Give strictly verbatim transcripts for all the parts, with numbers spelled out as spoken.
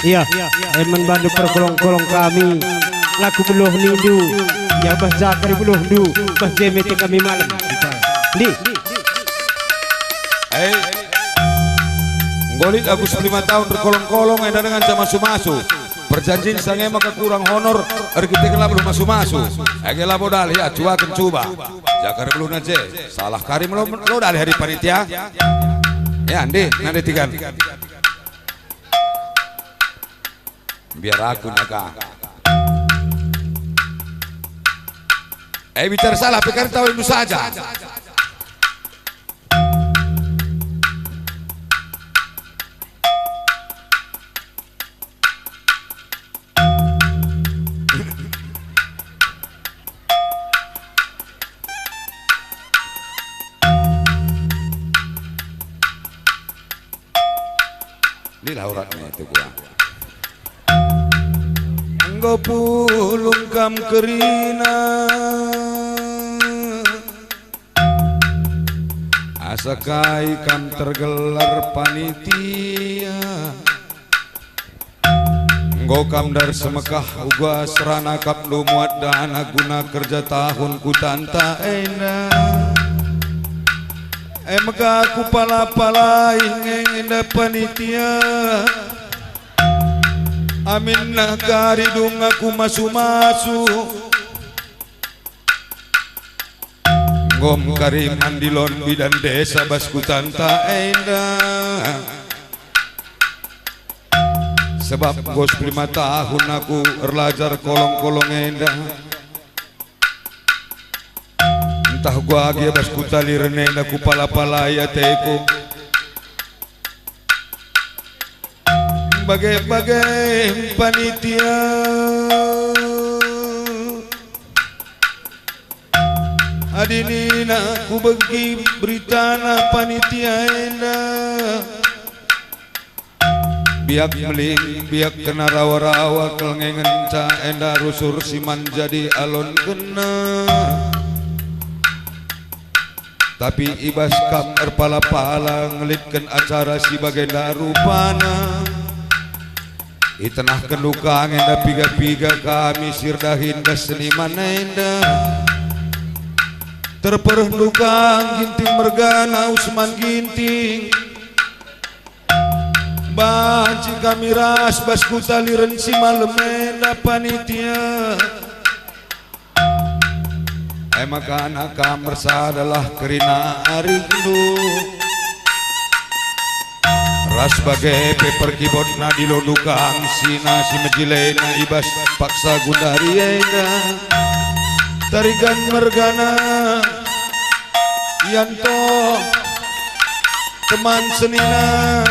Iya, emen bandu perkolong-kolong kami, laku beluh nindu, ya bah jakar beluhndu, bah jeme te kami malem. Ndi? Eh, enggo lit aku sepuluh lima tahun erkolong-kolong enda dengan ca masu-masu. Perjanjin sange maka kurang honor, erkiteken la beluh masu-masu. Age labo dalih, acuaken cuba. Jakar beluhna je, salah kari melo, melo dalih ari panitia. Ya, ndi, nande tigan. Biar aku naka. Eh, bicara salah, pe kan tau indu saja. Inilah uratna itu gua. Enggo pulung kam kerina, asa kai kam tergelar panitia. Enggo kam ndai semekah uga serana akapndu muat dana guna kerja tahun kutanta enda. E maka kupala-palai nge enda panitia. Aminna kari dung aku masu-masu. Enggo kari mandilon bidan desa bas kutanta enda. Sebab enggo sepuluh lima tahun aku erlajar kolong-kolong enda. Ntah gua gia bas kuta Liren enda kupala-palai ateku. Bage-bage panitia. Adi nina kubegi beritana panitia enda. Biak meling, biak kena rawa-rawa, kal nge ngenca enda rusur si man jadi alonkenna. Tapi i bas kam erpala-pala ngelitken acara si bagenda rupana, itenahkenndu ka nge enda piga-piga kami si erdahin bas seniman enda. Terperehndu ka Ginting mergana Usman Ginting. Banci kami ras bas kuta Liren si malem enda panitia. E maka anak kam ersadalah kerina arihndu. Ras bage pe perkibotna dilondu kangsina si mejilena i bas paksa gundari enda. Tarigan mergana Yanto teman senina.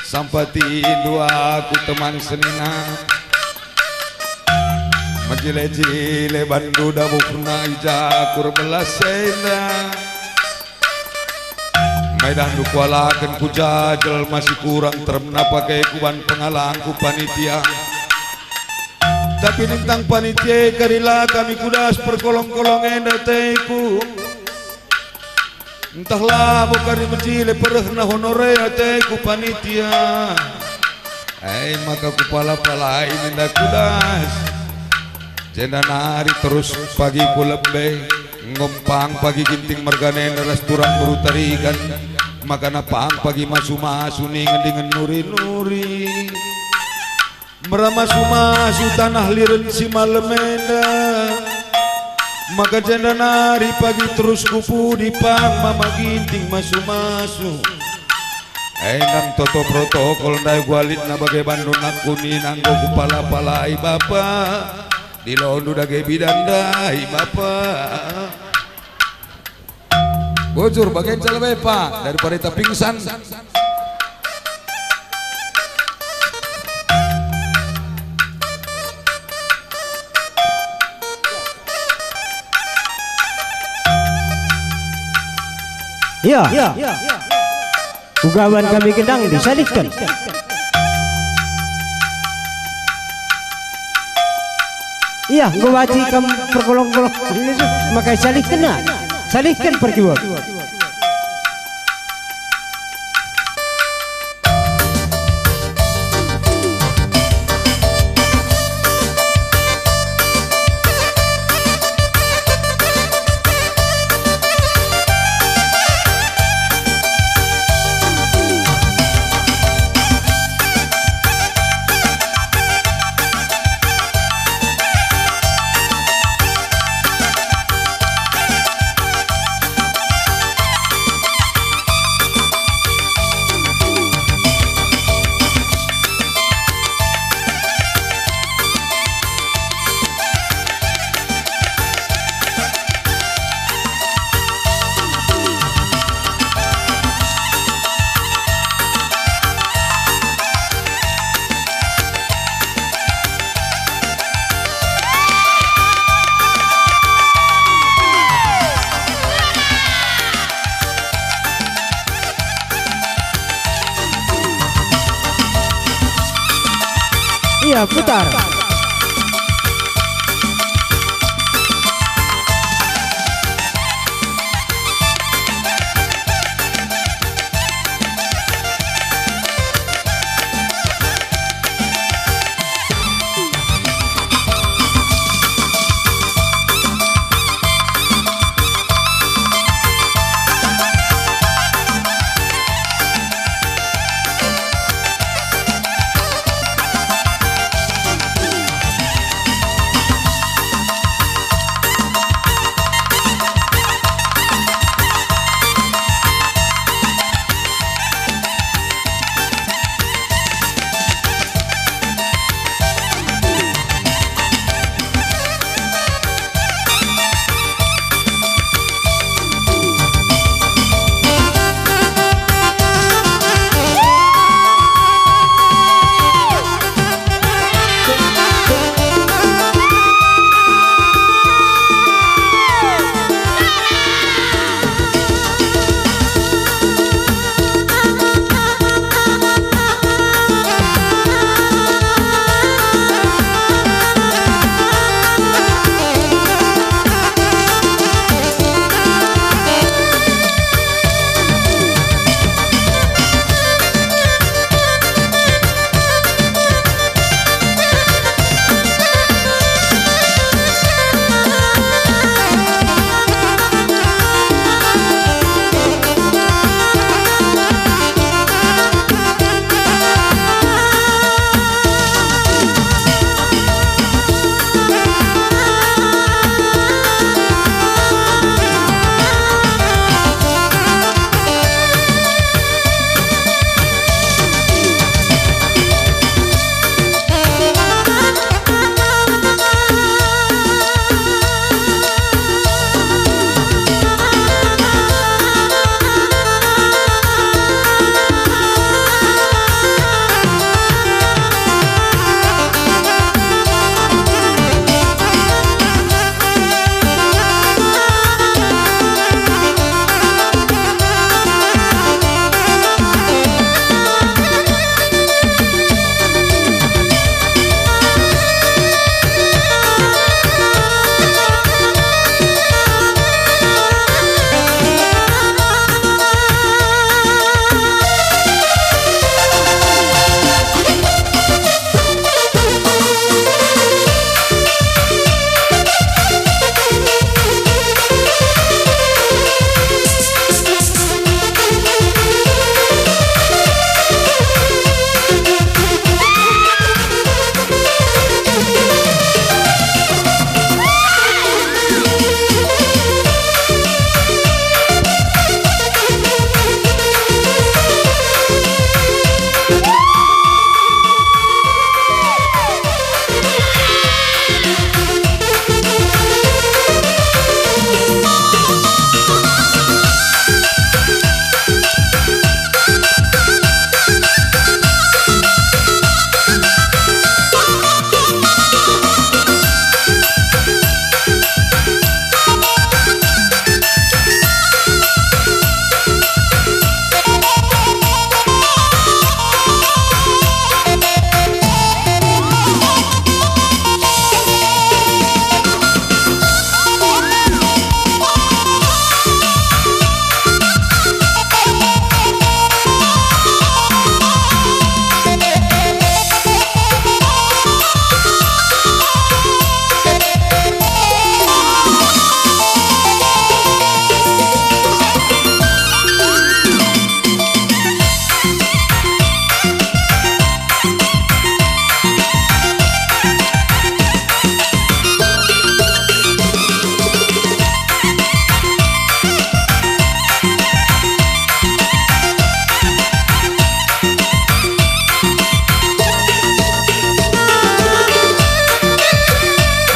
Sampatindu aku teman senina. Mejile-jile bandu dabuhna i jakur belas enda. Maidahndu kualaken ku jajel masih kurang teremna pake kuban pengalangku panitia. Tapi nintang panitia kari la kami kudas perkolong-kolong enda teku. Ntah labo kari mejile perehna honore ateku panitia. E maka kupala-palai nenda kudas. Jenda nari terus pagi ku lebe, enggo mpang pagi Ginting mergana enda ras turang beru Tarigan, maka napang pagi masu-masu ningen-ningen nuri-nuri. Mera masu-masu tanah Liren si malem enda, maka jenda nari pagi terus ku pudi pang mama Ginting masu-masu. Endang toto protokol ndai gualitna bage bandu nakuni nanggo kupala-palai bapa. Dilondu dage bidan ndai bapa. Bujur, bagenca lebe, Pak, daripada ita pingsan. Iya. Uga ban kami gendang disalihken. Iya, enggo banci kam perkolong-kolong, maka salihkenna. Salihken perkibot. Putar.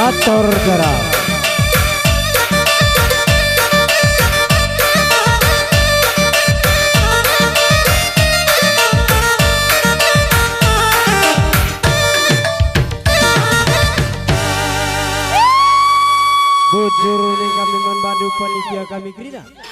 Ator garam. Bujur nina kami man bandu panitia kami kerina.